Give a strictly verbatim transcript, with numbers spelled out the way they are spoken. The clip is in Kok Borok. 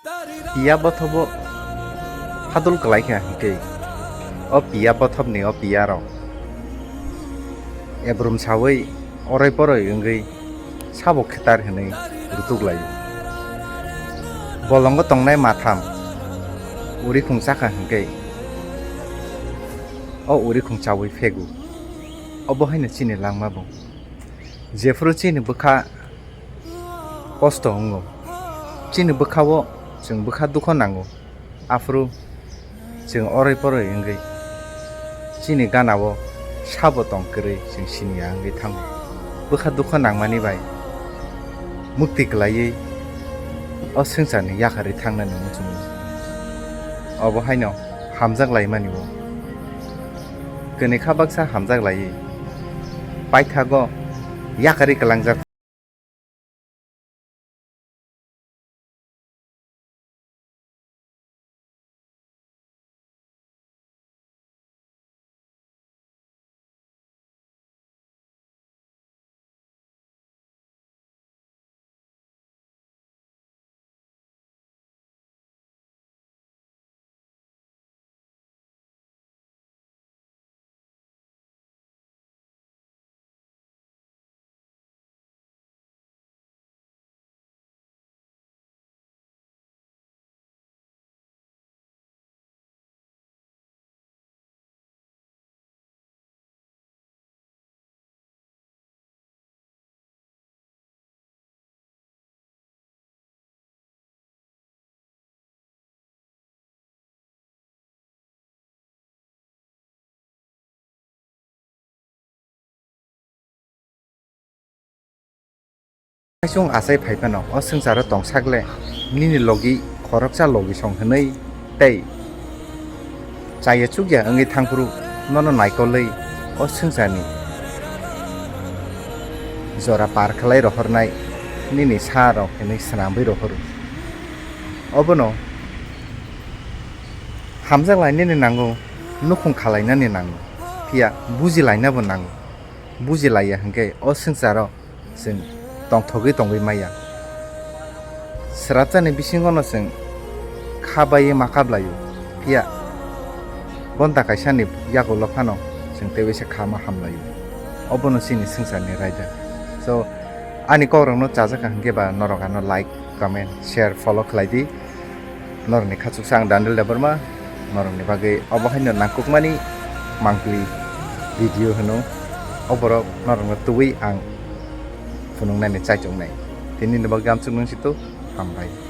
Piya bothobo phadul kwlai kha hwnkhe, o piya bothopni o piyarok ebrum saui oroi poroi wngwi sabo khetar hwnwi rutuk laio. Bolongo tongnai matham urikhung chakha hwnkhe, o urikhung chaui phegu. Obo haino chini langma bo. Jephru chini bwkha kosto wngo, chini bwkhao chwng bwkha dukho nango, aphuru chwng oroi poroi wngwi chini ganao sabo tong kwrwi chwng siniya wngwi thango. Bwkha dukho nangmani bai mukti kwlaiwi o swngcharni yakarwi thangnani muchungo. Obo haino hamjak laimani bo. Kwnwi kha baksa hamjak laiwi paithago yakarwi kwlangjak. Kaisung achai phai phano o swngcharo tongsak le nini logi khoroksa logi song hwnwi tei chaya chukya wngwi thangphuru nono naikolwi o swngcharni jora par khlai rohornai nini sa rok hwnwi swnamwi rohoro. Obono hamjak lainani nango, nukhung khalainani nango, phiya buji lainabo nango. Buji laiya hwnkhe o swngcharo chwng tongthogwi tongwi maya. Swrapjani bisingono chwng kha baiwi ma kap laio, phiya bonta kaisani yagulo phano chwng tei waisa kha ma ham laio. Obono chini swngcharni raida. So, ani kokrokno chajak kha hwnkhe ba norok ano like, comment, share, follow khlai di. Norokni khachuksa ang Daniel Debbarma, norokni bagwi obo haino nangkukmani mangpili video hwno, oborok norokno tubui ang phunuknani chaichoknai. Tinini bagwi amchuk nung situ, hambai.